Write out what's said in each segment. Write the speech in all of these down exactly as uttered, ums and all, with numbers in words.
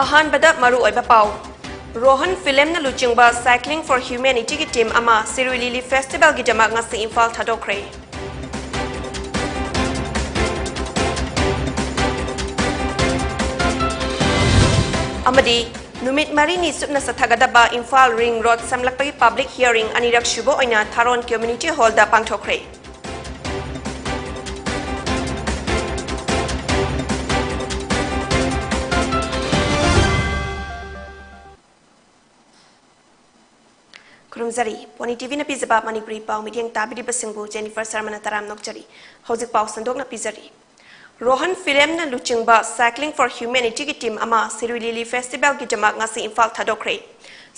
ꯑꯍꯥꯟꯕꯗ ꯃꯔꯨꯑꯣꯏꯕ ꯄꯥꯎ꯫ ꯔꯣꯍꯟ ꯐꯤꯂꯝꯅ ꯂꯨꯆꯤꯡꯕ Cycling for Humanityꯒꯤ team ꯑꯃ ꯁꯤꯔꯨꯏ ꯂꯤꯂꯤ festivalꯒꯤꯗꯃꯛ ꯉꯁꯤ ꯏꯝꯐꯥꯜ ꯊꯥꯗꯣꯛꯈ꯭ꯔꯦ꯫ ꯑꯃꯗꯤ ꯅꯨꯃꯤꯠ ꯃꯔꯤꯅꯤ ꯆꯨꯞꯅ ꯆꯠꯊꯒꯗꯕ Imphal ring road ꯁꯦꯝꯂꯛꯄꯒꯤ public hearing ꯑꯅꯤꯔꯛ ꯁꯨꯕ ꯑꯣꯏꯅ ꯊꯥꯔꯣꯟ community hallꯗ ꯄꯥꯡꯊꯣꯛꯈ꯭ꯔꯦ꯫ ꯈꯨꯔꯨꯝꯖꯔꯤ꯫ ꯄꯣꯅꯤ ꯇꯤꯚꯤꯅ ꯄꯤꯖꯕ ꯃꯅꯤꯄꯨꯔꯤ ꯄꯥꯎ ꯃꯤꯠꯌꯦꯡ ꯇꯥꯕꯤꯔꯤꯕꯁꯤꯡꯕꯨ ꯖꯦꯅꯤꯐꯔ ꯁꯔꯃꯅ ꯇꯔꯥꯝꯅ ꯑꯣꯛꯆꯔꯤ꯫ ꯍꯧꯖꯤꯛ ꯄꯥꯎ ꯁꯟꯗꯣꯛꯅ ꯄꯤꯖꯔꯤ꯫ ꯔꯣꯍꯟ ꯐꯤꯂꯝꯅ ꯂꯨꯆꯤꯡꯕ Cycling for Humanityꯒꯤ team ꯑꯃ ꯁꯤꯔꯨꯏ ꯂꯤꯂꯤ festivalꯒꯤꯗꯃꯛ ꯉꯁꯤ ꯏꯝꯐꯥꯜ ꯊꯥꯗꯣꯛꯈ꯭ꯔꯦ꯫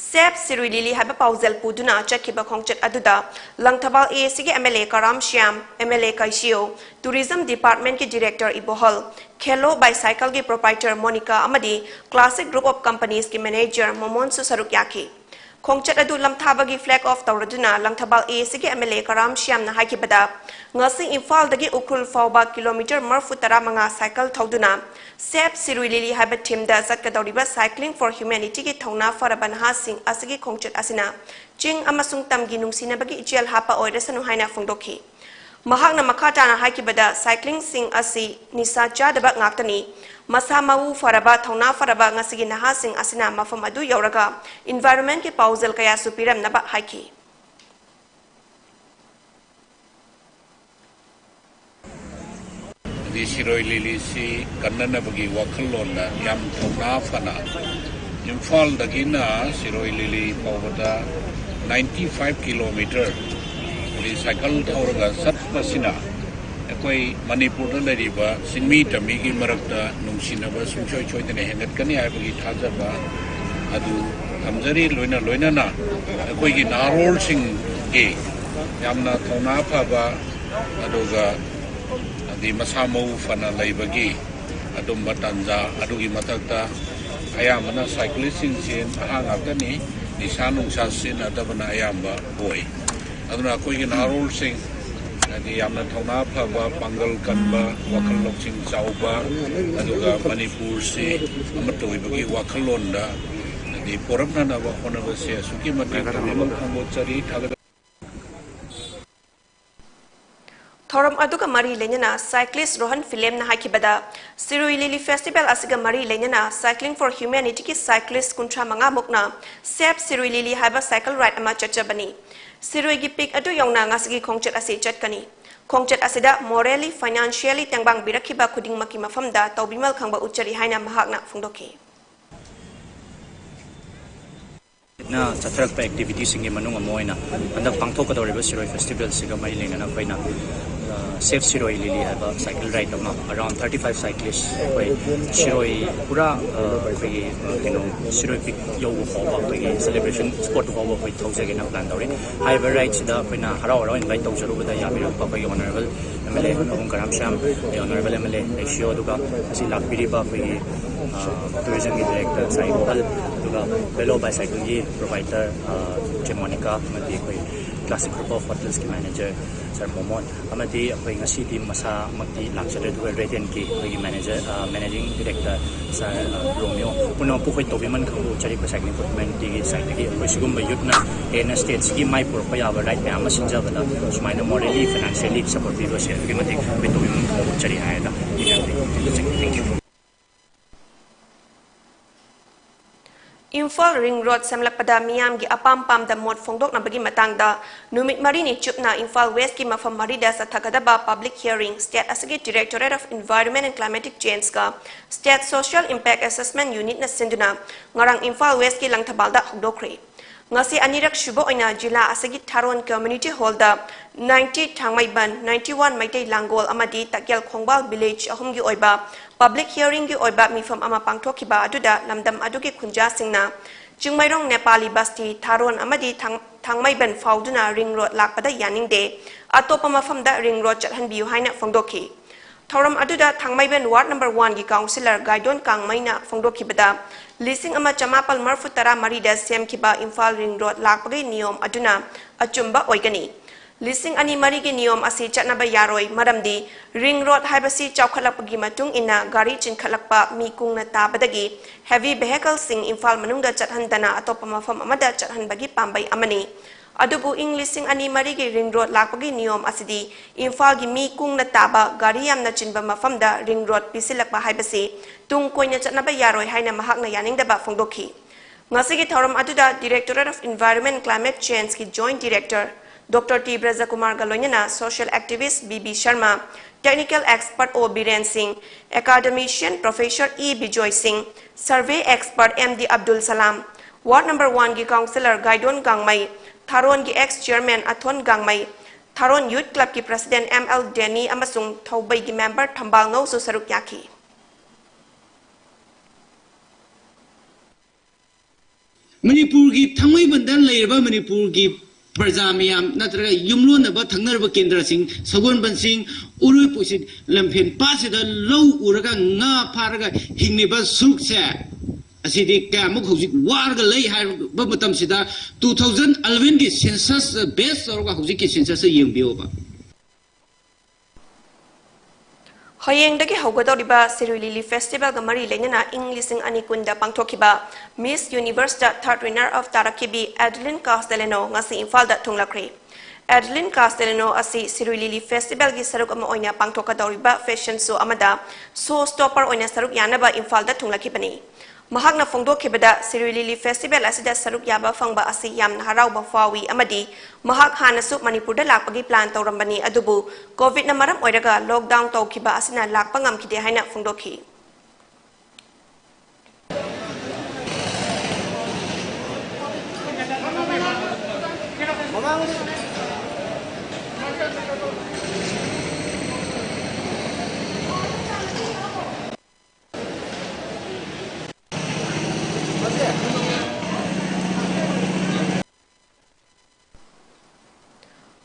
Save ꯁꯤꯔꯨꯏ ꯂꯤꯂꯤ ꯍꯥꯏꯕ ꯄꯥꯎꯖꯦꯜ ꯄꯨꯗꯨꯅ ꯆꯠꯈꯤꯕ ꯈꯣꯡꯆꯠ ꯑꯗꯨꯗ ꯂꯪꯊꯕꯥꯜ AACꯒꯤ MLA Karam Shyam, MLA Kaishio, Tourism Departmentꯀꯤ director ꯏꯕꯣꯍꯜ, Khelo Bicycleꯒꯤ proprietor ꯃꯣꯅꯤꯀꯥ ꯑꯃꯗꯤ Classic Group of Companiesꯀꯤ manager ꯃꯣꯃꯣꯟꯁꯨ ꯁꯔꯨꯛ ꯌꯥꯈꯤ꯫ ꯈꯣꯡꯆꯠ ꯑꯗꯨ ꯂꯝꯊꯥꯕꯒꯤ flag off ꯇꯧꯔꯗꯨꯅ ꯂꯪꯊꯕꯥꯜ AACꯒꯤ MLA ꯀꯔꯥꯝ ꯁ꯭ꯌꯥꯝꯅ ꯍꯥꯏꯈꯤꯕꯗ, ꯉꯁꯤ ꯏꯝꯐꯥꯜꯗꯒꯤ ꯎꯈ꯭ꯔꯨꯜ ꯐꯥꯎꯕ kilometre ꯃꯔꯤꯐꯨ ꯇꯔꯥꯃꯉꯥ cycle ꯊꯧꯗꯨꯅ Save ꯁꯤꯔꯨꯏ ꯂꯤꯂꯤ ꯍꯥꯏꯕ themeꯗ ꯆꯠꯀꯗꯧꯔꯤꯕ Cycling for Humanityꯒꯤ ꯊꯧꯅꯥ ꯐꯔꯕ ꯅꯍꯥꯁꯤꯡ ꯑꯁꯤꯒꯤ ꯈꯣꯡꯆꯠ ꯑꯁꯤꯅ ꯆꯤꯡ ꯑꯃꯁꯨꯡ ꯇꯝꯒꯤ ꯅꯨꯡꯁꯤꯅꯕꯒꯤ ꯏꯆꯦꯜ ꯍꯥꯞꯄ ꯑꯣꯏꯔꯁꯅꯨ ꯍꯥꯏꯅ ꯐꯣꯡꯗꯣꯛꯈꯤ꯫ ꯃꯍꯥꯛꯅ ꯃꯈꯥ ꯇꯥꯅ ꯍꯥꯏꯈꯤꯕꯗ, cyclingꯁꯤꯡ ꯑꯁꯤ ꯅꯤꯁꯥ ꯆꯥꯗꯕ ꯉꯥꯛꯇꯅꯤ꯫ ꯃꯁꯥ ꯃꯎ ꯐꯔꯕ, ꯊꯧꯅꯥ ꯐꯔꯕ ꯉꯁꯤꯒꯤ ꯅꯍꯥꯁꯤꯡ ꯑꯁꯤꯅ ꯃꯐꯝ ꯑꯗꯨ ꯌꯧꯔꯒ environmentꯀꯤ ꯄꯥꯎꯖꯦꯜ ꯀꯌꯥꯁꯨ ꯄꯤꯔꯝꯅꯕ ꯍꯥꯏꯈꯤ꯫ ꯑꯗꯤ ꯁꯤꯔꯣꯏ ꯂꯤꯂꯤꯁꯤ ꯀꯟꯅꯅꯕꯒꯤ ꯋꯥꯈꯜꯂꯣꯟꯗ ꯌꯥꯝ ꯊꯧꯅꯥ ꯐꯅ ꯏꯝꯐꯥꯜꯗꯒꯤꯅ ꯁꯤꯔꯣꯏ ꯂꯤꯂꯤ ꯐꯥꯎꯕꯗ ninety five kilometre ꯑꯗꯤ cycle ꯊꯧꯔꯒ ꯆꯠꯄꯁꯤꯅ ꯑꯩꯈꯣꯏ ꯃꯅꯤꯄꯨꯔꯗ ꯂꯩꯔꯤꯕ ꯆꯤꯡꯃꯤ ꯇꯝꯃꯤꯒꯤ ꯃꯔꯛꯇ ꯅꯨꯡꯁꯤꯅꯕ ꯁꯨꯡꯁꯣꯏ ꯁꯣꯏꯗꯅ ꯍꯦꯟꯒꯠꯀꯅꯤ ꯍꯥꯏꯕꯒꯤ ꯊꯥꯖꯕ ꯑꯗꯨ ꯊꯝꯖꯔꯤ꯫ ꯂꯣꯏꯅ ꯂꯣꯏꯅꯅ ꯑꯩꯈꯣꯏꯒꯤ ꯅꯍꯥꯔꯣꯜꯁꯤꯡꯒꯤ ꯌꯥꯝꯅ ꯊꯧꯅꯥ ꯐꯕ ꯑꯗꯨꯒ ꯑꯗꯤ ꯃꯁꯥ ꯃꯎ ꯐꯅ ꯂꯩꯕꯒꯤ ꯑꯗꯨꯝꯕ ꯇꯥꯟꯖꯥ ꯑꯗꯨꯒꯤ ꯃꯊꯛꯇ ꯑꯌꯥꯝꯕꯅ cyclistꯁꯤꯡꯁꯤ ꯅꯍꯥ ꯉꯥꯛꯇꯅꯤ, ꯅꯤꯁꯥ ꯅꯨꯡꯁꯥ ꯁꯤꯖꯤꯟꯅꯗꯕꯅ ꯑꯌꯥꯝꯕ ꯑꯣꯏ꯫ ꯑꯗꯨꯅ ꯑꯩꯈꯣꯏꯒꯤ ꯅꯍꯥꯔꯣꯜꯁꯤꯡ ꯍꯥꯏꯗꯤ ꯌꯥꯝꯅ ꯊꯧꯅꯥ ꯐꯕ, ꯄꯥꯡꯒꯜ ꯀꯟꯕ, ꯋꯥꯈꯜ ꯂꯧꯁꯤꯡ ꯆꯥꯎꯕ, ꯑꯗꯨꯒ ꯃꯅꯤꯄꯨꯔꯁꯤ ꯑꯃꯠꯇ ꯑꯣꯏꯕꯒꯤ ꯋꯥꯈꯜꯂꯣꯟꯗ ꯍꯥꯏꯗꯤ ꯄꯣꯔꯝꯅꯅꯕ ꯍꯣꯠꯅꯕꯁꯦ ꯑꯁꯨꯛꯀꯤ ꯃꯇꯤꯛ ꯇꯧꯕꯤꯃꯜ ꯈꯪꯕꯣꯠꯆꯔꯤ꯫ ꯊꯥꯒꯠ- ꯊꯧꯔꯝ ꯑꯗꯨꯒ ꯃꯔꯤ ꯂꯩꯅꯅ cyclist ꯔꯣꯍꯟ ꯐꯤꯂꯦꯝꯅ ꯍꯥꯏꯈꯤꯕꯗ, ꯁꯤꯔꯨꯏ ꯂꯤꯂꯤ festival ꯑꯁꯤꯒ ꯃꯔꯤ ꯂꯩꯅꯅ Cycling for Humanity ꯒꯤ cyclist ꯀꯨꯟꯊ꯭ꯔꯥ ꯃꯉꯥ ꯃꯨꯛꯅ Save ꯁꯤꯔꯨꯏ ꯂꯤꯂꯤ ꯍꯥꯏꯕ cycle ride ꯑꯃ ꯆꯠꯆꯕꯅꯤ꯫ ꯁꯤꯔꯨꯏꯒꯤ peak ꯑꯗꯨ ꯌꯧꯅ ꯉꯁꯤꯒꯤ ꯈꯣꯡꯆꯠ ꯑꯁꯤ ꯆꯠꯀꯅꯤ꯫ ꯈꯣꯡꯆꯠ ꯑꯁꯤꯗ morally, financially ꯇꯦꯡꯕꯥꯡꯕꯤꯔꯛꯈꯤꯕ ꯈꯨꯗꯤꯡꯃꯛꯀꯤ ꯃꯐꯝꯗ ꯇꯧꯕꯤꯃꯜ ꯈꯪꯕ ꯎꯠꯆꯔꯤ ꯍꯥꯏꯅ ꯃꯍꯥꯛꯅ ꯐꯣꯡꯗꯣꯛꯈꯤ꯫ ꯅ ꯆꯠꯊꯔꯛꯄ activity ꯁꯤꯡꯒꯤ ꯃꯅꯨꯡ ꯑꯃ ꯑꯣꯏꯅ ꯍꯟꯗꯛ ꯄꯥꯡꯊꯣꯛꯀꯗꯧꯔꯤꯕ ꯁꯤꯔꯣꯏ festival ꯁꯤꯒ ꯃꯔꯤ ꯂꯩꯅꯅ ꯑꯩꯈꯣꯏꯅ Save ꯁꯤꯔꯣꯏ ꯂꯤꯂꯤ ꯍꯥꯏꯕ cycle ride ꯑꯃ around thirty five cyclist ꯑꯩꯈꯣꯏ ꯁꯤꯔꯣꯏ ꯄꯨꯔꯥ ꯑꯩꯈꯣꯏꯒꯤ ꯀꯩꯅꯣ ꯁꯤꯔꯣꯏ peak ꯌꯧꯕ ꯐꯥꯎꯕ ꯑꯩꯈꯣꯏꯒꯤ celebration spot ꯐꯥꯎꯕ ꯑꯩꯈꯣꯏ ꯊꯧꯖꯒꯦꯅ plan ꯇꯧꯔꯤ꯫ ꯍꯥꯏꯔꯤꯕ ride ꯁꯤꯗ ꯑꯩꯈꯣꯏꯅ ꯍꯔꯥꯎ ꯍꯔꯥꯎ invite ꯇꯧꯖꯔꯨꯕꯗ ꯌꯥꯕꯤꯔꯛꯄ ꯑꯩꯈꯣꯏꯒꯤ honourable MLA ꯑꯕꯨꯡ ꯀꯔꯥꯝ ꯁ꯭ꯌꯥꯝ, ꯑꯩꯈꯣꯏ honourable MLA ꯂꯩꯁꯤꯌꯣ, ꯑꯗꯨꯒ ꯉꯁꯤ ꯂꯥꯛꯄꯤꯔꯤꯕ ꯑꯩꯈꯣꯏꯒꯤ tourism ꯒꯤ director ꯁꯥꯏ ꯒꯣꯄꯥꯜ, ꯑꯗꯨꯒ Velo bicycle ꯒꯤ proprietor ꯆꯦ ꯃꯣꯅꯤꯀꯥ, ꯑꯃꯗꯤ ꯑꯩꯈꯣꯏ Classic Group of Hotels ꯀꯤ manager sir ꯃꯣꯃꯣꯟ, ꯑꯃꯗꯤ ꯑꯩꯈꯣꯏ ꯉꯁꯤꯗꯤ ꯃꯁꯥꯃꯛꯇꯤ ꯂꯥꯛꯆꯗ꯭ꯔꯦ, ꯑꯗꯨꯒ Radiant ꯀꯤ ꯑꯩꯈꯣꯏꯒꯤ manager, managing director sir ꯔꯣꯃꯤꯌꯣ ꯄꯨꯝꯅꯃꯛꯄꯨ ꯑꯩꯈꯣꯏ ꯇꯧꯕꯤꯃꯜ ꯈꯪꯕ ꯎꯠꯆꯔꯤ꯫ ꯑꯩꯈꯣꯏ cycling for humanity ꯒꯤ side ꯇꯒꯤ ꯑꯩꯈꯣꯏ ꯁꯤꯒꯨꯝꯕ youth ꯅ ꯍꯦꯟꯅ state ꯁꯤꯒꯤ ꯃꯥꯏ ꯄꯨꯔꯛꯄ ꯌꯥꯕ ride ꯃꯌꯥꯝ ꯑꯃ ꯁꯤꯟꯖꯕꯗ ꯁꯨꯃꯥꯏꯅ morally, financially support ꯄꯤꯕꯁꯦ ꯑꯗꯨꯛꯀꯤ ꯃꯇꯤꯛ ꯑꯩꯈꯣꯏ ꯇꯧꯕꯤꯃꯜ ꯈꯪꯕ ꯎꯠꯆꯔꯤ ꯍꯥꯏꯅ ꯊꯝꯖꯒꯦ꯫ Thank you. Imphal ring road ꯁꯦꯝꯂꯛꯄꯗ ꯃꯤꯌꯥꯝꯒꯤ ꯑꯄꯥꯝ ꯄꯥꯝꯗ ꯃꯣꯠ ꯐꯣꯡꯗꯣꯛꯅꯕꯒꯤ ꯃꯇꯥꯡꯗ ꯅꯨꯃꯤꯠ ꯃꯔꯤꯅꯤ ꯆꯨꯞꯅ ꯏꯝꯐꯥꯜ West ꯀꯤ ꯃꯐꯝ ꯃꯔꯤꯗ ꯆꯠꯊꯒꯗꯕ public hearing state ꯑꯁꯤꯒꯤ Directorate of Environment and Climatic Change ꯒ State Social Impact Assessment Unit ꯅ ꯁꯤꯟꯗꯨꯅ ꯉꯔꯥꯡ ꯏꯝꯐꯥꯜ West ꯀꯤ ꯂꯪꯊꯕꯥꯜꯗ ꯍꯧꯗꯣꯛꯈ꯭ꯔꯦ꯫ ꯉꯁꯤ ꯑꯅꯤꯔꯛ ꯁꯨꯕ ꯑꯣꯏꯅ ꯖꯤꯂꯥ ꯑꯁꯤꯒꯤ ꯊꯥꯔꯣꯟ community hall ꯗ ninety ꯊꯥꯡꯃꯩꯕꯟ, ninety one ꯃꯩꯇꯩ ꯂꯥꯡꯒꯣꯜ ꯑꯃꯗꯤ ꯇꯛꯌꯦꯜ ꯈꯣꯡꯕꯥꯜ village ꯑꯍꯨꯝꯒꯤ ꯑꯣꯏꯕ public hearing ꯒꯤ ꯑꯣꯏꯕ ꯃꯤꯐꯝ ꯑꯃ ꯄꯥꯡꯊꯣꯛꯈꯤꯕ ꯑꯗꯨꯗ ꯂꯝꯗꯝ ꯑꯗꯨꯒꯤ ꯈꯨꯟꯖꯥꯁꯤꯡꯅ ꯆꯤꯡꯃꯩꯔꯣꯡ ꯅꯦꯄꯥꯂꯤ ꯕꯁꯇꯤ ꯊꯥꯔꯣꯟ ꯑꯃꯗꯤ ꯊꯥꯡ-, ꯊꯥꯡꯃꯩꯕꯟ ꯐꯥꯎꯗꯨꯅ ring road ꯂꯥꯛꯄꯗ ꯌꯥꯅꯤꯡꯗꯦ, ꯑꯇꯣꯞꯄ ꯃꯐꯝꯗ ring road ꯆꯠꯍꯟꯕꯤꯌꯨ ꯍꯥꯏꯅ ꯐꯣꯡꯗꯣꯛꯈꯤ꯫ ꯊꯧꯔꯝ ꯑꯗꯨꯗ ꯊꯥꯡꯃꯩꯕꯟ ward number one ꯒꯤ councillor ꯒꯥꯏꯗꯣꯟ ꯀꯥꯡꯃꯩꯅ ꯐꯣꯡꯗꯣꯛꯈꯤꯕꯗ, ꯂꯤꯁꯤꯡ ꯑꯃ ꯆꯃꯥꯄꯜ ꯃꯔꯤꯐꯨ ꯇꯔꯥ ꯃꯔꯤꯗ ꯁꯦꯝꯈꯤꯕ ꯏꯝꯐꯥꯜ ring road ꯂꯥꯛꯄꯒꯤ ꯅꯤꯌꯣꯝ ꯑꯗꯨꯅ ꯑꯆꯨꯝꯕ ꯑꯣꯏꯒꯅꯤ꯫ ꯂꯤꯁꯤꯡ ꯑꯅꯤ ꯃꯔꯤꯒꯤ ꯅꯤꯌꯣꯝ ꯑꯁꯤ ꯆꯠꯅꯕ ꯌꯥꯔꯣꯏ, ꯃꯔꯝꯗꯤ ring road ꯍꯥꯏꯕꯁꯤ ꯆꯥꯎꯈꯠꯂꯛꯄꯒꯤ ꯃꯇꯨꯡ ꯏꯟꯅ ꯒꯥꯔꯤ ꯆꯤꯟꯈꯠꯂꯛꯄ, ꯃꯤ ꯀꯨꯡꯅ ꯇꯥꯕꯗꯒꯤ heavy vehicleꯁꯤꯡ ꯏꯝꯐꯥꯜ ꯃꯅꯨꯡꯗ ꯆꯠꯍꯟꯗꯅ ꯑꯇꯣꯞꯄ ꯃꯐꯝ ꯑꯃꯗ ꯆꯠꯍꯟꯕꯒꯤ ꯄꯥꯝꯕꯩ ꯑꯃꯅꯤ꯫ ꯑꯗꯨꯕꯨ ꯏꯪ ꯂꯤꯁꯤꯡ ꯑꯅꯤ ꯃꯔꯤꯒꯤ ring road ꯂꯥꯛꯄꯒꯤ ꯅꯤꯌꯣꯝ ꯑꯁꯤꯗꯤ ꯏꯝꯐꯥꯜꯒꯤ ꯃꯤ ꯀꯨꯡꯅ ꯇꯥꯕ, ꯒꯥꯔꯤ ꯌꯥꯝꯅ ꯆꯤꯟꯕ ꯃꯐꯝꯗ ring road ꯄꯤꯁꯤꯜꯂꯛꯄ ꯍꯥꯏꯕꯁꯤ ꯇꯨꯡ ꯀꯣꯏꯅ ꯆꯠꯅꯕ ꯌꯥꯔꯣꯏ ꯍꯥꯏꯅ ꯃꯍꯥꯛꯅ ꯌꯥꯅꯤꯡꯗꯕ ꯐꯣꯡꯗꯣꯛꯈꯤ꯫ ꯉꯁꯤꯒꯤ ꯊꯧꯔꯝ ꯑꯗꯨꯗ Directorate of Environment Climate Changeꯀꯤ Joint Director Doctor T ꯕ꯭ꯔꯖꯀꯨꯃꯥꯔꯒ ꯂꯣꯏꯅꯅ social activist B B Sharma, technical expert ꯑꯣ ꯕꯤꯔꯦꯟ ꯁꯤꯡ, academician Professor E Bijoy Singh, survey expert M D Abdul Salam, ward number oneꯒꯤ councillor ꯒꯥꯏꯗꯣꯟ ꯒꯥꯡꯃꯩ, ꯊꯥꯔꯣꯟꯒꯤ ex chairman Athon Gangmei, Tharon Youth Clubꯀꯤ President ꯑꯦꯝ ꯑꯦꯜ ꯗꯦꯅꯤ ꯑꯃꯁꯨꯡ ꯊꯧꯕꯩꯒꯤ member ꯊꯝꯕꯥꯜ ꯉꯧꯁꯨ ꯁꯔꯨꯛ ꯌꯥꯈꯤ꯫ ꯃꯅꯤꯄꯨꯔꯒꯤ ꯊꯥꯡꯃꯩꯕꯟꯗ ꯂꯩꯔꯤꯕ ꯃꯅꯤꯄꯨꯔꯒꯤ ꯄ꯭ꯔꯖꯥ ꯃꯌꯥꯝ ꯅꯠꯇ꯭ꯔꯒ ꯌꯨꯝꯂꯣꯟꯅꯕ ꯊꯪꯅꯔꯕ ꯀꯦꯟꯗ꯭ꯔꯁꯤꯡ, ꯁꯒꯣꯜꯕꯟꯁꯤꯡ, ꯎꯔꯤꯄꯣꯛꯁꯤꯡ, ꯂꯝꯐꯦꯟ ꯄꯥꯠꯁꯤꯗ ꯂꯧ ꯎꯔꯒ ꯉꯥ ꯐꯥꯔꯒ ꯍꯤꯡꯂꯤꯕ ꯁꯔꯨꯛꯁꯦ, ꯑꯁꯤꯗꯤ ꯀꯌꯥꯃꯨꯛ ꯍꯧꯖꯤꯛ ꯋꯥꯔꯒ ꯂꯩ ꯍꯥꯏꯕ ꯃꯇꯝꯁꯤꯗ, two thousand elevenꯒꯤ census base ꯇꯧꯔꯒ ꯍꯧꯖꯤꯛꯀꯤ census ꯌꯦꯡꯕꯤꯌꯣꯕ꯫ ꯍꯌꯦꯡꯗꯒꯤ ꯍꯧꯒꯗꯧꯔꯤꯕ ꯁꯤꯔꯨꯏ ꯂꯤꯂꯤ festivalꯒ ꯃꯔꯤ ꯂꯩꯅꯅ ꯏꯪ ꯂꯤꯁꯤꯡ ꯑꯅꯤ ꯀꯨꯟꯗ ꯄꯥꯡꯊꯣꯛꯈꯤꯕ Miss Universeꯇ third runner up ꯇꯥꯔꯛꯈꯤꯕꯤ Adeline Castellano ꯉꯁꯤ ꯏꯝꯐꯥꯜꯗ ꯊꯨꯡꯂꯈ꯭ꯔꯦ꯫ Adeline Castellano ꯑꯁꯤ ꯁꯤꯔꯨꯏ ꯂꯤꯂꯤ festivalꯒꯤ ꯁꯔꯨꯛ ꯑꯃ ꯑꯣꯏꯅ ꯄꯥꯡꯊꯣꯛꯀꯗꯧꯔꯤꯕ fashion show ꯑꯃꯗ show stopper ꯑꯣꯏꯅ ꯁꯔꯨꯛ ꯌꯥꯅꯕ ꯏꯝꯐꯥꯜꯗ ꯊꯨꯡꯂꯛꯈꯤꯕꯅꯤ꯫ ꯃꯍꯥꯛꯅ ꯐꯣꯡꯗꯣꯛꯈꯤꯕꯗ, ꯁꯤꯔꯨꯏ ꯂꯤꯂꯤ festival ꯑꯁꯤꯗ ꯁꯔꯨꯛ ꯌꯥꯕ ꯐꯪꯕ ꯑꯁꯤ ꯌꯥꯝꯅ ꯍꯔꯥꯎꯕ ꯐꯥꯎꯏ ꯑꯃꯗꯤ ꯃꯍꯥꯛ ꯍꯥꯟꯅꯁꯨ ꯃꯅꯤꯄꯨꯔꯗ ꯂꯥꯛꯄꯒꯤ plan ꯇꯧꯔꯝꯕꯅꯤ, ꯑꯗꯨꯕꯨ COVIDꯅ ꯃꯔꯝ ꯑꯣꯏꯔꯒ lockdown ꯇꯧꯈꯤꯕ ꯑꯁꯤꯅ ꯂꯥꯛꯄ ꯉꯝꯈꯤꯗꯦ ꯍꯥꯏꯅ ꯐꯣꯡꯗꯣꯛꯈꯤ꯫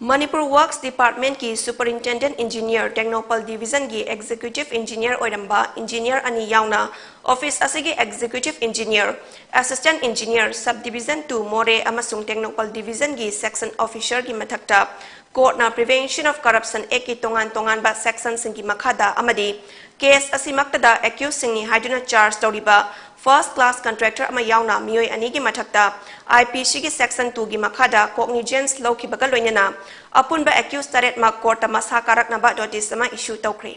Manipur Works Department ꯀꯤ Superintendent Engineer, Tengnoupal Division ꯒꯤ Executive Engineer ꯑꯣꯏꯔꯝꯕ engineer ꯑꯅꯤ ꯌꯥꯎꯅ office ꯑꯁꯤꯒꯤ Executive Engineer, Assistant Engineer, Subdivision two Moreh ꯑꯃꯁꯨꯡ Tengnoupal Division ꯒꯤ Section Officer ꯒꯤ ꯃꯊꯛꯇ court ꯅ Prevention of Corruption Act ꯀꯤ ꯇꯣꯉꯥꯟ ꯇꯣꯉꯥꯟꯕ section ꯁꯤꯡꯒꯤ ꯃꯈꯥꯗ ꯑꯃꯗꯤ case ꯑꯁꯤꯃꯛꯇꯗ accused ꯁꯤꯡꯅꯤ ꯍꯥꯏꯗꯨꯅ charge ꯇꯧꯔꯤꯕ first class contractor ꯑꯃ ꯌꯥꯎꯅ ꯃꯤꯑꯣꯏ ꯑꯅꯤꯒꯤ ꯃꯊꯛꯇ I P C ꯒꯤ Section two ꯒꯤ ꯃꯈꯥꯗ cognizance ꯂꯧꯈꯤꯕꯒ ꯂꯣꯏꯅꯅ ꯑꯄꯨꯟꯕ accused ꯇꯔꯦꯠꯃꯛ court ꯇ ꯃꯁꯥ ꯀꯥꯔꯛꯅꯕ notice ꯑꯃ issue ꯇꯧꯈ꯭ꯔꯦ꯫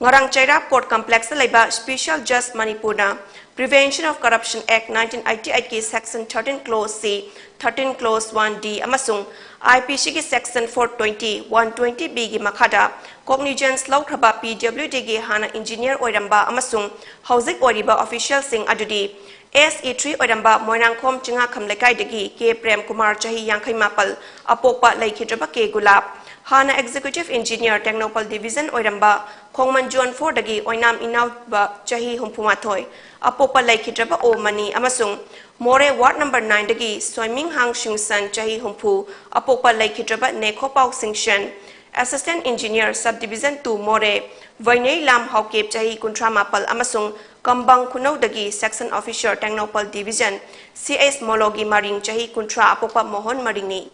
ꯉꯔꯥꯡ ꯆꯩꯔꯥꯞ court complex ꯇ ꯂꯩꯕ Special Judge ꯃꯅꯤꯄꯨꯔꯅ Prevention of Corruption Act nineteen eighty eight ꯀꯤ Section thirteen Clause C, thirteen Clause one D ꯑꯃꯁꯨꯡ I P C ꯒꯤ Section four twenty, one twenty B ꯒꯤ ꯃꯈꯥꯗ cognizance ꯂꯧꯈ꯭ꯔꯕ P W D ꯒꯤ ꯍꯥꯟꯅ engineer ꯑꯣꯏꯔꯝꯕ ꯑꯃꯁꯨꯡ ꯍꯧꯖꯤꯛ ꯑꯣꯏꯔꯤꯕ official ꯁꯤꯡ ꯑꯗꯨꯗꯤ S E three ꯑꯣꯏꯔꯝꯕ ꯃꯣꯏꯔꯥꯡꯈꯣꯝ ꯆꯤꯡꯉꯥꯈꯝ ꯂꯩꯀꯥꯏꯗꯒꯤ K ꯄ꯭ꯔꯦꯝ ꯀꯨꯃꯥꯔ ꯆꯍꯤ ꯌꯥꯡꯈꯩ ꯃꯥꯄꯜ, ꯑꯄꯣꯛꯄ ꯂꯩꯈꯤꯗ꯭ꯔꯕ K ꯒꯨꯂꯥꯞ, ꯍꯥꯟꯅ Executive Engineer Tengnoupal Division ꯑꯣꯏꯔꯝꯕ ꯈꯣꯡꯃꯟ Zone four ꯗꯒꯤ ꯑꯣꯏꯅꯥꯝ ꯏꯅꯥꯎꯕ ꯆꯍꯤ ꯍꯨꯝꯐꯨ ꯃꯥꯊꯣꯏ, ꯑꯄꯣꯛꯄ ꯂꯩꯈꯤꯗ꯭ꯔꯕ O ꯃꯅꯤ ꯑꯃꯁꯨꯡ ꯃꯣꯔꯦ ward number nine ꯗꯒꯤ ꯁꯣꯏꯃꯤꯡꯍꯥꯡ ꯁꯤꯡꯁꯟ ꯆꯍꯤ ꯍꯨꯝꯐꯨ, ꯑꯄꯣꯛꯄ ꯂꯩꯈꯤꯗ꯭ꯔꯕ ꯅꯦꯈꯣꯄꯥꯎ ꯁꯤꯡꯁꯟ, Assistant Engineer Subdivision two Moreh, ꯚꯩꯅꯩ ꯂꯥꯝ ꯍꯥꯎꯀꯦꯞ ꯆꯍꯤ ꯀꯨꯟꯊ꯭ꯔꯥ ꯃꯥꯄꯜ ꯑꯃꯁꯨꯡ ꯀꯝꯕꯥꯡ ꯈꯨꯅꯧꯗꯒꯤ Section Officer Tengnoupal Division C S ꯃꯣꯂꯣꯒꯤ ꯃꯔꯤꯡ ꯆꯍꯤ ꯀꯨꯟꯊ꯭ꯔꯥ ꯑꯄꯣꯛꯄ ꯃꯣꯍꯟ ꯃꯔꯤꯡꯅꯤ꯫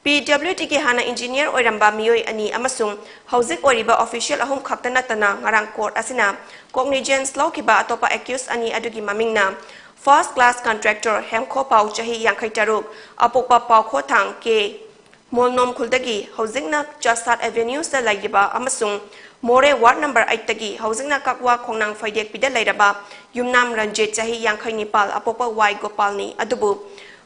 P W D ꯒꯤ ꯍꯥꯟꯅ engineer ꯑꯣꯏꯔꯝꯕ ꯃꯤꯑꯣꯏ ꯑꯅꯤ ꯑꯃꯁꯨꯡ ꯍꯧꯖꯤꯛ ꯑꯣꯏꯔꯤꯕ official ꯑꯍꯨꯝ ꯈꯛꯇ ꯅꯠꯇꯅ ꯉꯔꯥꯡ court ꯑꯁꯤꯅ cognizance ꯂꯧꯈꯤꯕ ꯑꯇꯣꯞꯄ accused ꯑꯅꯤ ꯑꯗꯨꯒꯤ ꯃꯃꯤꯡꯅ first class contractor ꯍꯦꯝꯈꯣꯄꯥꯎ ꯆꯍꯤ ꯌꯥꯡꯈꯩ ꯇꯔꯨꯛ, ꯑꯄꯣꯛꯄ ꯄꯥꯎꯈꯣꯊꯥꯡ K, ꯃꯣꯜꯅꯣꯝ ꯈꯨꯜꯗꯒꯤ ꯍꯧꯖꯤꯛꯅ ꯆꯥꯁꯥꯠ Avenues ꯇ ꯂꯩꯔꯤꯕ ꯑꯃꯁꯨꯡ ꯃꯣꯔꯦ ward number eight ꯇꯒꯤ ꯍꯧꯖꯤꯛꯅ ꯀꯛꯋꯥ ꯈꯣꯡꯅꯥꯡ ꯐꯩꯗꯦꯛꯄꯤꯗ ꯂꯩꯔꯕ ꯌꯨꯝꯅꯥꯝ ꯔꯟꯖꯤꯠ ꯆꯍꯤ ꯌꯥꯡꯈꯩ ꯅꯤꯄꯥꯜ ꯑꯄꯣꯛꯄ ꯋꯥꯏ ꯒꯣꯄꯥꯜꯅꯤ꯫ ꯑꯗꯨꯕꯨ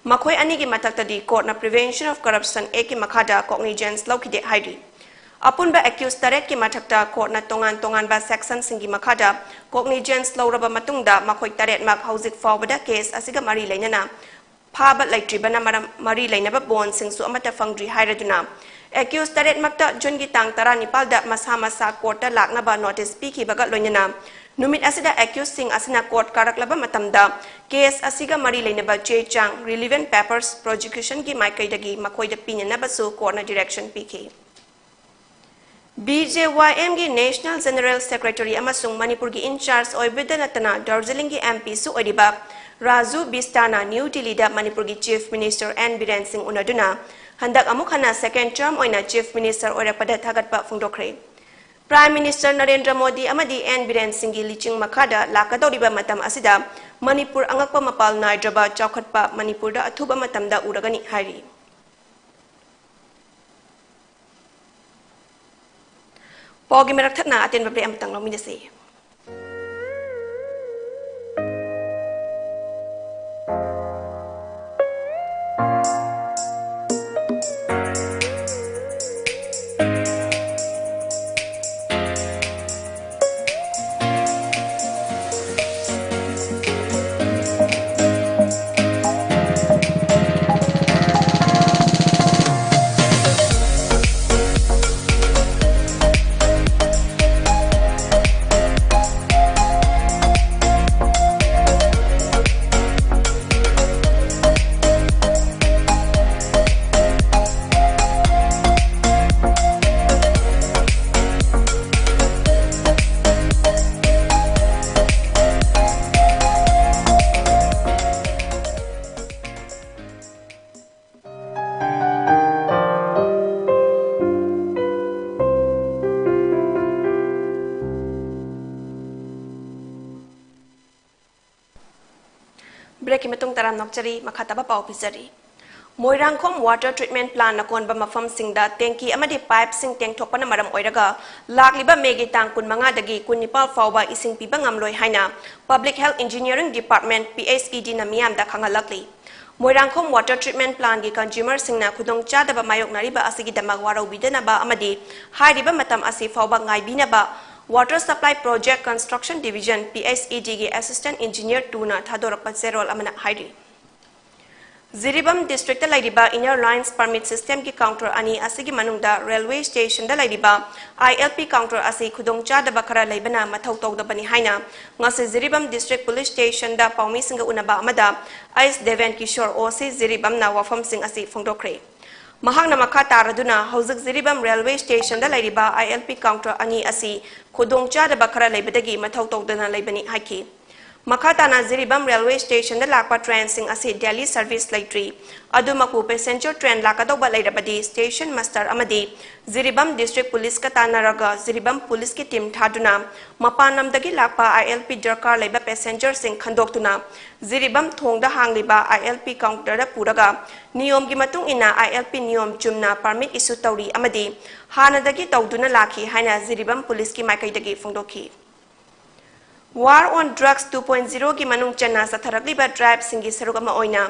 ꯃꯈꯣꯏ ꯑꯅꯤꯒꯤ ꯃꯊꯛꯇꯗꯤ court ꯅ Prevention of Corruption Act ꯀꯤ ꯃꯈꯥꯗ cognizance ꯂꯧꯈꯤꯗꯦ ꯍꯥꯏꯔꯤ꯫ ꯑꯄꯨꯟꯕ accused ꯇꯔꯦꯠꯀꯤ ꯃꯊꯛꯇ court ꯅ ꯇꯣꯉꯥꯟ ꯇꯣꯉꯥꯟꯕ section ꯁꯤꯡꯒꯤ ꯃꯈꯥꯗ cognizance ꯂꯧꯔꯕ ꯃꯇꯨꯡꯗ ꯃꯈꯣꯏ ꯇꯔꯦꯠꯃꯛ ꯍꯧꯖꯤꯛ ꯐꯥꯎꯕꯗ case ꯑꯁꯤꯒ ꯃꯔꯤ ꯂꯩꯅꯅ ꯐꯥꯕ ꯂꯩꯇ꯭ꯔꯤꯕꯅ ꯃꯔꯝ ꯃꯔꯤ ꯂꯩꯅꯕ bond ꯁꯤꯡꯁꯨ ꯑꯃꯠꯇ ꯐꯪꯗ꯭ꯔꯤ ꯍꯥꯏꯔꯗꯨꯅ accused ꯇꯔꯦꯠꯃꯛꯇ June ꯒꯤ ꯇꯥꯡ ꯇꯔꯥꯅꯤꯄꯥꯜꯗ ꯃꯁꯥ ꯃꯁꯥ court ꯇ ꯂꯥꯛꯅꯕ notice ꯄꯤꯈꯤꯕꯒ ꯂꯣꯏꯅꯅ ꯅꯨꯃꯤꯠ ꯑꯁꯤꯗ ꯑꯦꯀ꯭ꯌꯨꯁꯁꯤꯡ ꯑꯁꯤꯅ ꯀꯣꯔꯠ ꯀꯥꯔꯛꯂꯕ ꯃꯇꯝꯗ ꯀꯦꯁ ꯑꯁꯤꯒ ꯃꯔꯤ ꯂꯩꯅꯕ ꯆꯦ ꯆꯥꯡ, relevant papers, ꯄ꯭ꯔꯣꯁꯤꯀ꯭ꯌꯨꯁꯟꯒꯤ ꯃꯥꯏꯀꯩꯗꯒꯤ ꯃꯈꯣꯏꯗ ꯄꯤꯅꯅꯕꯁꯨ ꯀꯣꯔꯠꯅ ꯗꯤꯔꯦꯛꯁꯟ ꯄꯤꯈꯤ꯫ ꯕꯤ ꯖꯦ ꯋꯥꯏ ꯑꯦꯝꯒꯤ ꯅꯦꯁꯅꯦꯜ ꯖꯦꯅꯔꯦꯜ ꯁꯦꯀ꯭ꯔꯦꯇꯔꯤ ꯑꯃꯁꯨꯡ ꯃꯅꯤꯄꯨꯔꯒꯤ ꯏꯟꯆꯥꯔꯖ ꯑꯣꯏꯕꯗ ꯅꯠꯇꯅ ꯗꯥꯔꯖꯤꯂꯤꯡꯒꯤ ꯑꯦꯝ ꯄꯤꯁꯨ ꯑꯣꯏꯔꯤꯕ ꯔꯥꯖꯨ ꯕꯤꯁꯇꯥꯅ ꯅ꯭ꯌꯨ ꯗꯤꯜꯂꯤꯗ ꯃꯅꯤꯄꯨꯔꯒꯤ ꯆꯤꯐ ꯃꯤꯅꯤꯁꯇꯔ ꯑꯦꯟ ꯕꯤꯔꯦꯟ ꯁꯤꯡ ꯎꯅꯗꯨꯅ ꯍꯟꯗꯛ ꯑꯃꯨꯛ ꯍꯟꯅ ꯁꯦꯀꯦꯟ ꯇꯔꯝ ꯑꯣꯏꯅ ꯆꯤꯐ ꯃꯤꯅꯤꯁꯇꯔ ꯑꯣꯏꯔꯛꯄꯗ ꯊꯥꯒꯠꯄ ꯐꯣꯡꯗꯣꯛꯈ꯭ꯔꯦ꯫ ꯄ꯭ꯔꯥꯏꯝ ꯃꯤꯅꯤꯁꯇꯔ ꯅꯔꯦꯟꯗ꯭ꯔ ꯃꯣꯗꯤ ꯑꯃꯗꯤ ꯑꯦꯟ ꯕꯤꯔꯦꯟ ꯁꯤꯡꯒꯤ ꯂꯤꯆꯤꯡ ꯃꯈꯥꯗ ꯂꯥꯛꯀꯗꯧꯔꯤꯕ ꯃꯇꯝ ꯑꯁꯤꯗ ꯃꯅꯤꯄꯨꯔ ꯑꯉꯛꯄ ꯃꯄꯥꯜ ꯅꯥꯏꯗ꯭ꯔꯕ ꯆꯥꯎꯈꯠꯄ ꯃꯅꯤꯄꯨꯔꯗ ꯑꯊꯨꯕ ꯃꯇꯝꯗ ꯎꯔꯒꯅꯤ ꯍꯥꯏꯔꯤ꯫ ꯄꯥꯎꯒꯤ ꯃꯔꯛ ꯊꯠꯅ ꯑꯇꯦꯟꯕ ꯕ꯭ꯔꯦꯛ ꯑꯃꯇꯪ ꯂꯧꯃꯤꯟꯅꯁꯤ꯫ ꯕ꯭ꯔꯦꯛꯀꯤ ꯃꯇꯨꯡ ꯇꯔꯥꯝꯅ ꯑꯣꯛꯆꯔꯤ, ꯃꯈꯥ ꯇꯥꯕ ꯄꯥꯎ ꯄꯤꯖꯔꯤ꯫ ꯃꯣꯏꯔꯥꯡꯈꯣꯝ ꯋꯥꯇꯔ ꯇ꯭ꯔꯤꯠꯃꯦꯟ ꯄ꯭ꯂꯥꯟꯅ ꯀꯣꯟꯕ ꯃꯐꯝꯁꯤꯡꯗ ꯇꯦꯡꯀꯤ ꯑꯃꯗꯤ ꯄꯥꯏꯞꯁꯤꯡ ꯇꯦꯡꯊꯣꯛꯄꯅ ꯃꯔꯝ ꯑꯣꯏꯔꯒ ꯂꯥꯛꯂꯤꯕ ꯃꯦꯒꯤ ꯇꯥꯡ ꯀꯨꯟꯃꯉꯥꯗꯒꯤ ꯀꯨꯟꯅꯤꯄꯥꯜ ꯐꯥꯎꯕ ꯏꯁꯤꯡ ꯄꯤꯕ ꯉꯝꯂꯣꯏ ꯍꯥꯏꯅ Public Health Engineering Department, P H E D ꯅ ꯃꯤꯌꯥꯝꯗ ꯈꯪꯍꯜꯂꯛꯂꯤ꯫ ꯃꯣꯏꯔꯥꯡꯈꯣꯝ ꯋꯥꯇꯔ ꯇ꯭ꯔꯤꯠꯃꯦꯟ ꯄ꯭ꯂꯥꯟꯒꯤ ꯀꯟꯖꯨꯃꯔꯁꯤꯡꯅ ꯈꯨꯗꯣꯡꯆꯥꯗꯕ ꯃꯥꯌꯣꯛꯅꯔꯤꯕ ꯑꯁꯤꯒꯤꯗꯃꯛ ꯋꯥꯔꯧꯕꯤꯗꯅꯕ ꯑꯃꯗꯤ ꯍꯥꯏꯔꯤꯕ ꯃꯇꯝ ꯑꯁꯤ ꯐꯥꯎꯕ ꯉꯥꯏꯕꯤꯅꯕ Water Supply Project Construction Division, P H E D ꯒꯤ Assistant Engineer two ꯅ ꯊꯥꯗꯣꯔꯛꯄ ꯆꯦꯔꯣꯜ ꯑꯃꯅ ꯍꯥꯏꯔꯤ꯫ ꯖꯤꯔꯤꯕꯥꯝ district ꯇ ꯂꯩꯔꯤꯕ Inner Lines Permit System ꯒꯤ counter ꯑꯅꯤ ꯑꯁꯤꯒꯤ ꯃꯅꯨꯡꯗ railway station ꯗ ꯂꯩꯔꯤꯕ I L P counter ꯑꯁꯤ ꯈꯨꯗꯣꯡꯆꯥꯗꯕ ꯈꯔ ꯂꯩꯕꯅ ꯃꯊꯧ ꯇꯧꯗꯕꯅꯤ ꯍꯥꯏꯅ ꯉꯁꯤ ꯖꯤꯔꯤꯕꯥꯝ District Police Station ꯗ ꯄꯥꯎꯃꯤꯁꯤꯡꯒ ꯎꯅꯕ ꯑꯃꯗ ꯑꯩꯁ ꯗꯦꯕꯦꯟ ꯀꯤꯁꯣꯔ, O C ꯖꯤꯔꯤꯕꯥꯝꯅ ꯋꯥꯐꯝꯁꯤꯡ ꯑꯁꯤ ꯐꯣꯡꯗꯣꯛꯈ꯭ꯔꯦ꯫ ꯃꯍꯥꯛꯅ ꯃꯈꯥ ꯇꯥꯔꯗꯨꯅ ꯍꯧꯖꯤꯛ ꯖꯤꯔꯤꯕꯥꯝ railway station ꯗ ꯂꯩꯔꯤꯕ I L P counter ꯑꯅꯤ ꯑꯁꯤ ꯈꯨꯗꯣꯡꯆꯥꯗꯕ ꯈꯔ ꯂꯩꯕꯗꯒꯤ ꯃꯊꯧ ꯇꯧꯗꯅ ꯂꯩꯕꯅꯤ ꯍꯥꯏꯈꯤ꯫ ꯃꯈꯥ ꯇꯥꯅ ꯖꯤꯔꯤꯕꯥꯝ railway station ꯗ ꯂꯥꯛꯄ train ꯁꯤꯡ ꯑꯁꯤ daily service ꯂꯩꯇ꯭ꯔꯤ꯫ ꯑꯗꯨꯃꯛꯄꯨ passenger train ꯂꯥꯛꯀꯗꯧꯕ ꯂꯩꯔꯕꯗꯤ station master ꯑꯃꯗꯤ ꯖꯤꯔꯤꯕꯥꯝ District Police ꯀ ꯇꯥꯟꯅꯔꯒ ꯖꯤꯔꯤꯕꯥꯝ police ꯀꯤ team ꯊꯥꯗꯨꯅ ꯃꯄꯥꯟ ꯂꯝꯗꯒꯤ ꯂꯥꯛꯄ I L P ꯗꯔꯀꯥꯔ ꯂꯩꯕ passenger ꯁꯤꯡ ꯈꯟꯗꯣꯛꯇꯨꯅ ꯖꯤꯔꯤꯕꯥꯝ ꯊꯣꯡꯗ ꯍꯥꯡꯂꯤꯕ I L P counter ꯗ ꯄꯨꯔꯒ ꯅꯤꯌꯣꯝꯒꯤ ꯃꯇꯨꯡ ꯏꯟꯅ I L P ꯅꯤꯌꯣꯝ ꯆꯨꯝꯅ permit issue ꯇꯧꯔꯤ ꯑꯃꯗꯤ ꯍꯥꯟꯅꯗꯒꯤ ꯇꯧꯗꯨꯅ ꯂꯥꯛꯈꯤ ꯍꯥꯏꯅ ꯖꯤꯔꯤꯕꯥꯝ police ꯀꯤ ꯃꯥꯏꯀꯩꯗꯒꯤ ꯐꯣꯡꯗꯣꯛꯈꯤ꯫ War on Drugs two point zero ꯒꯤ ꯃꯅꯨꯡ ꯆꯟꯅ ꯆꯠꯊꯔꯛꯂꯤꯕ drive ꯁꯤꯡꯒꯤ ꯁꯔꯨꯛ ꯑꯃ ꯑꯣꯏꯅ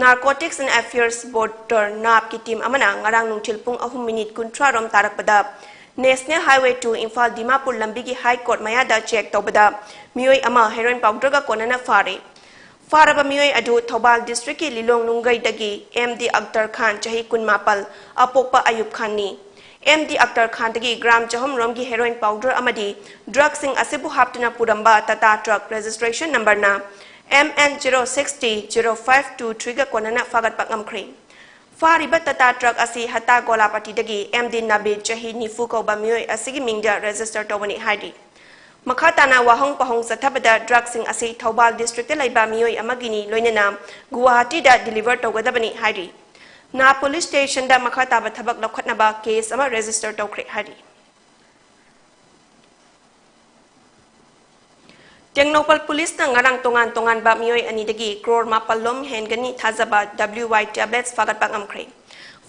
Narcotics and Affairs Border, nab ꯀꯤ team ꯑꯃꯅ ꯉꯔꯥꯡ ꯅꯨꯡꯊꯤꯜ ꯄꯨꯡ ꯑꯍꯨꯝ minute ꯀꯨꯟꯊ꯭ꯔꯥ ꯔꯣꯝ ꯇꯥꯔꯛꯄꯗ National Highway two Imphal Dimapur ꯂꯝꯕꯤꯒꯤ High Court ꯃꯌꯥꯗ check ꯇꯧꯕꯗ ꯃꯤꯑꯣꯏ ꯑꯃ heroin powder ꯒ ꯀꯣꯟꯅꯅ ꯐꯥꯔꯦ꯫ ꯐꯥꯔꯕ ꯃꯤꯑꯣꯏ ꯑꯗꯨ ꯊꯧꯕꯥꯜ district ꯀꯤ ꯂꯤꯂꯣꯡ ꯅꯨꯡꯒꯩꯗꯒꯤ M D Akhtar Khan, ꯆꯍꯤ ꯀꯨꯟꯃꯥꯄꯜ, ꯑꯄꯣꯛꯄ ꯑꯌꯨꯕ ꯈꯥꯟꯅꯤ꯫ M D Akhtar Khan ꯗꯒꯤ gram ꯆꯍꯨꯝ ꯔꯣꯝꯒꯤ heroin powder ꯑꯃꯗꯤ drug ꯁꯤꯡ ꯑꯁꯤꯕꯨ ꯍꯥꯞꯇꯨꯅ ꯄꯨꯔꯝꯕ Tata truck registration number ꯅ M N zero six T zero five two three ꯒ ꯀꯣꯟꯅꯅ ꯐꯥꯒꯠꯄ ꯉꯝꯈ꯭ꯔꯦ꯫ ꯐꯥꯔꯤꯕ Tata truck ꯑꯁꯤ ꯍꯇꯥ ꯒꯣꯂꯥꯄꯥꯇꯤꯗꯒꯤ M D Nabid, ꯆꯍꯤ ꯅꯤꯐꯨ ꯀꯧꯕ ꯃꯤꯑꯣꯏ ꯑꯁꯤꯒꯤ ꯃꯤꯡꯗ register ꯇꯧꯕꯅꯤ ꯍꯥꯏꯔꯤ꯫ ꯃꯈꯥ ꯇꯥꯅ ꯋꯥꯍꯪ ꯄꯥꯎꯍꯪ ꯆꯠꯊꯕꯗ drug ꯁꯤꯡ ꯑꯁꯤ ꯊꯧꯕꯥꯜ district ꯇ ꯂꯩꯕ ꯃꯤꯑꯣꯏ ꯑꯃꯒꯤꯅꯤ ꯂꯣꯏꯅꯅ ꯒꯨꯋꯥꯍꯥꯇꯤꯗ deliver ꯇꯧꯒꯗꯕꯅꯤ ꯍꯥꯏꯔꯤ꯫ ꯅꯥ police station ꯗ ꯃꯈꯥ ꯇꯥꯕ ꯊꯕꯛ ꯂꯧꯈꯠꯅꯕ case ꯑꯃ register ꯇꯧꯈ꯭ꯔꯦ ꯍꯥꯏꯔꯤ꯫ ꯇꯦꯡꯅꯧꯄꯜ police ꯅ ꯉꯔꯥꯡ ꯇꯣꯉꯥꯟ ꯇꯣꯉꯥꯟꯕ ꯃꯤꯑꯣꯏ ꯑꯅꯤꯗꯒꯤ crore ꯃꯥꯄꯜ ꯂꯣꯝ ꯍꯦꯟꯒꯅꯤ ꯊꯥꯖꯕ W Y tablets ꯐꯥꯒꯠꯄ ꯉꯝꯈ꯭ꯔꯦ꯫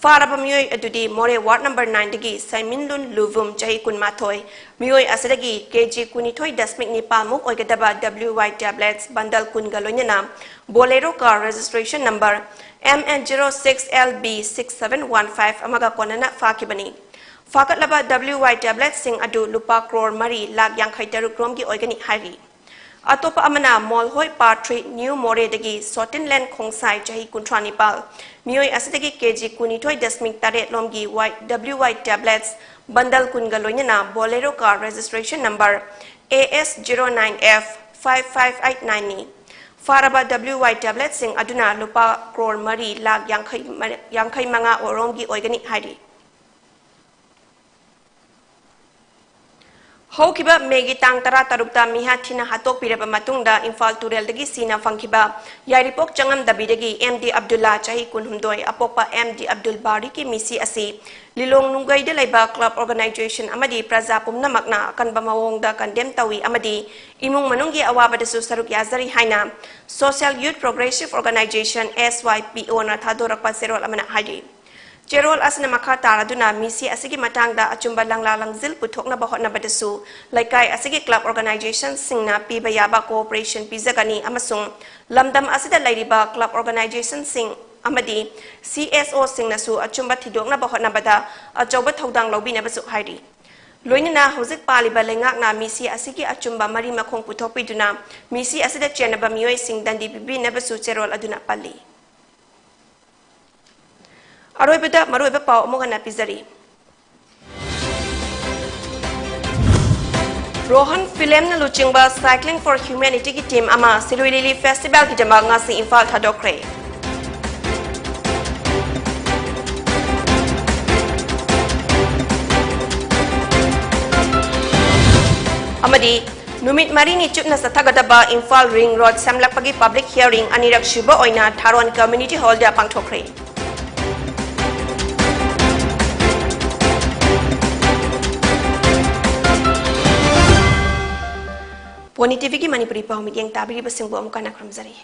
ꯐꯥꯔꯕ ꯃꯤꯑꯣꯏ ꯑꯗꯨꯗꯤ ꯃꯣꯔꯦ ward number nine ꯗꯒꯤ ꯁꯩꯃꯤꯟꯂꯨꯟ ꯂꯨꯕꯨꯝ, ꯆꯍꯤ ꯀꯨꯟꯃꯥꯊꯣꯏ, ꯃꯤꯑꯣꯏ ꯑꯁꯤꯗꯒꯤ K G ꯀꯨꯟꯅꯤꯊꯣꯏ ꯗꯁꯃꯤꯛ ꯅꯤꯄꯥꯜ ꯃꯨꯛ ꯑꯣꯏꯒꯗꯕ W Y tablets bundle ꯀꯨꯟꯒ ꯂꯣꯏꯅꯅ Bolero car registration number M N zero six L B six seven one five ꯑꯃꯒ ꯀꯣꯟꯅꯅ ꯐꯥꯈꯤꯕꯅꯤ꯫ ꯐꯥꯒꯠꯂꯕ W Y tablets ꯁꯤꯡ ꯑꯗꯨ ꯂꯨꯄꯥ crore ꯃꯔꯤ ꯂꯥꯈ ꯌꯥꯡꯈꯩ ꯇꯔꯨꯛ ꯔꯣꯝꯒꯤ ꯑꯣꯏꯒꯅꯤ ꯍꯥꯏꯔꯤ꯫ ꯑꯇꯣꯞꯄ ꯑꯃꯅ ꯃꯣꯜꯍꯣꯏ ꯄꯥꯔꯠ ꯊ꯭ꯔꯤ ꯅ꯭ꯌꯨ ꯃꯣꯔꯦꯗꯒꯤ ꯁꯣꯇꯤꯟꯂꯦꯟ ꯈꯣꯡꯁꯥꯏ ꯆꯍꯤ ꯀꯨꯟꯊ꯭ꯔꯥ ꯅꯤꯄꯥꯜ, ꯃꯤꯑꯣꯏ ꯑꯁꯤꯗꯒꯤ ꯀꯦꯖꯤ ꯀꯨꯟꯅꯤꯊꯣꯏ ꯗꯁꯃꯤꯛ ꯇꯔꯦꯠ ꯂꯣꯝꯒꯤ ꯋꯥꯏ ꯗꯕ꯭ꯂꯤꯎ ꯋꯥꯏ ꯇꯦꯕ꯭ꯂꯦꯠꯁ ꯕꯟꯗꯜ ꯀꯨꯟꯒ ꯂꯣꯏꯅꯅ Bolero car registration number A S zero nine F five five eight ꯅꯥꯏꯟꯅꯤ꯫ ꯐꯥꯔꯕ ꯗꯕ꯭ꯂꯤꯎ ꯋꯥꯏ ꯇꯦꯕ꯭ꯂꯦꯠꯁꯤꯡ ꯑꯗꯨꯅ ꯂꯨꯄꯥ ꯀ꯭ꯔꯣꯔ ꯃꯔꯤ ꯂꯥꯈ ꯌꯥꯡꯈꯩ ꯃ-, ꯌꯥꯡꯈꯩ ꯃꯉꯥ ꯔꯣꯝꯒꯤ ꯑꯣꯏꯒꯅꯤ ꯍꯥꯏꯔꯤ꯫ ꯍꯧꯈꯤꯕ ꯃꯦꯒꯤ ꯇꯥꯡ ꯇꯔꯥ ꯇꯔꯨꯛꯇ ꯃꯤꯍꯥꯠ ꯊꯤꯅ ꯍꯥꯠꯇꯣꯛꯄꯤꯔꯕ ꯃꯇꯨꯡꯗ ꯏꯝꯐꯥꯜ ꯇꯨꯔꯦꯜꯗꯒꯤ ꯁꯤꯅ ꯐꯪꯈꯤꯕ ꯌꯥꯏꯔꯤꯄꯣꯛ ꯆꯉꯝꯗꯕꯤꯗꯒꯤ ꯑꯦꯝ ꯗꯤ ꯑꯕꯗꯨꯜꯂꯥ, ꯆꯍꯤ ꯀꯨꯟꯍꯨꯝꯗꯣꯏ, ꯑꯄꯣꯛꯄ ꯑꯦꯝ ꯗꯤ ꯑꯕꯗꯨꯜ ꯕꯥꯔꯤꯒꯤ ꯃꯤꯁꯤ ꯑꯁꯤ ꯂꯤꯂꯣꯡ ꯅꯨꯡꯒꯩꯗ ꯂꯩꯕ ꯀ꯭ꯂꯕ ꯑꯣꯔꯒꯅꯥꯏꯖꯦꯁꯟ ꯑꯃꯗꯤ ꯄ꯭ꯔꯖꯥ ꯄꯨꯝꯅꯃꯛꯅ ꯑꯀꯟꯕ ꯃꯑꯣꯡꯗ ꯀꯟꯗꯦꯝ ꯇꯧꯏ ꯑꯃꯗꯤ ꯏꯃꯨꯡ ꯃꯅꯨꯡꯒꯤ ꯑꯋꯥꯕꯗꯁꯨ ꯁꯔꯨꯛ ꯌꯥꯖꯔꯤ ꯍꯥꯏꯅ Social Youth Progressive Organization, ꯑꯦꯁ ꯋꯥꯏ ꯄꯤ ꯑꯣ, ꯅ ꯊꯥꯗꯣꯔꯛꯄ ꯆꯦꯔꯣꯜ ꯑꯃꯅ ꯍꯥꯏꯔꯤ꯫ ꯆꯦꯔꯣꯜ ꯑꯁꯤꯅ ꯃꯈꯥ ꯇꯥꯔꯗꯨꯅ ꯃꯤꯁꯤ ꯑꯁꯤꯒꯤ ꯃꯇꯥꯡꯗ ꯑꯆꯨꯝꯕ ꯂꯪꯂꯥ ꯂꯪꯖꯤꯜ ꯄꯨꯊꯣꯛꯅꯕ ꯍꯣꯠꯅꯕꯗꯁꯨ ꯂꯩꯀꯥꯏ ꯑꯁꯤꯒꯤ ꯀ꯭ꯂꯕ ꯑꯣꯔꯒꯅꯥꯏꯖꯦꯁꯟꯁꯤꯡꯅ ꯄꯤꯕ ꯌꯥꯕ ꯀꯣꯑꯣꯄꯔꯦꯁꯟ ꯄꯤꯖꯒꯅꯤ ꯑꯃꯁꯨꯡ ꯂꯝꯗꯝ ꯑꯁꯤꯗ ꯂꯩꯔꯤꯕ ꯀ꯭ꯂꯕ ꯑꯣꯔꯒꯅꯥꯏꯖꯦꯁꯟꯁꯤꯡ ꯑꯃꯗꯤ ꯁꯤ ꯑꯦꯁ ꯑꯣꯁꯤꯡꯅꯁꯨ ꯑꯆꯨꯝꯕ ꯊꯤꯗꯣꯛꯅꯕ ꯍꯣꯠꯅꯕꯗ ꯑꯆꯧꯕ ꯊꯧꯗꯥꯡ ꯂꯧꯕꯤꯅꯕꯁꯨ ꯍꯥꯏꯔꯤ꯫ ꯂꯣꯏꯅꯅ ꯍꯧꯖꯤꯛ ꯄꯥꯜꯂꯤꯕ ꯂꯩꯉꯥꯛꯅ ꯃꯤꯁꯤ ꯑꯁꯤꯒꯤ ꯑꯆꯨꯝꯕ ꯃꯔꯤ ꯃꯈꯣꯡ ꯄꯨꯊꯣꯛꯄꯤꯗꯨꯅ ꯃꯤꯁꯤ ꯑꯁꯤꯗ ꯆꯦꯟꯅꯕ ꯃꯤꯑꯣꯏꯁꯤꯡ ꯗꯟꯗꯤ ꯄꯤꯕꯤꯅꯕꯁꯨ ꯆꯦꯔꯣꯜ ꯑꯗꯨꯅ ꯄꯜꯂꯤ꯫ ꯑꯔꯣꯏꯕꯗ ꯃꯔꯨꯑꯣꯏꯕ ꯄꯥꯎ ꯑꯃꯨꯛ ꯍꯟꯅ ꯄꯤꯖꯔꯤ꯫ ꯔꯣꯍꯟ ꯐꯤꯂꯦꯝꯅ ꯂꯨꯆꯤꯡꯕ Cycling for Humanityꯒꯤ ꯇꯤꯝ ꯑꯃ ꯁꯤꯔꯨꯏ ꯂꯤꯂꯤ ꯐꯦꯁꯇꯤꯚꯦꯜꯒꯤꯗꯃꯛ ꯉꯁꯤ ꯏꯝꯐꯥꯜ ꯊꯥꯗꯣꯛꯈ꯭ꯔꯦ꯫ ꯑꯃꯗꯤ ꯅꯨꯃꯤꯠ ꯃꯔꯤꯅꯤ ꯆꯨꯞꯅ ꯆꯠꯊꯒꯗꯕ Imphal ring road ꯁꯦꯝꯂꯛꯄꯒꯤ public hearing ꯑꯅꯤꯔꯛ ꯁꯨꯕ ꯑꯣꯏꯅ ꯊꯥꯔꯣꯟ ꯀꯝꯃ꯭ꯌꯨꯅꯤꯇꯤ ꯍꯣꯜꯗ ꯄꯥꯡꯊꯣꯛꯈ꯭ꯔꯦ꯫ ꯄꯣꯅꯤ ꯇꯤꯚꯤꯒꯤ ꯃꯅꯤꯄꯨꯔꯤ ꯄꯥꯎ ꯃꯤꯠꯌꯦꯡ ꯇꯥꯕꯤꯔꯤꯕꯁꯤꯡꯕꯨ ꯑꯃꯨꯛ ꯍꯟꯅ ꯈꯨꯔꯨꯝꯖꯔꯤ꯫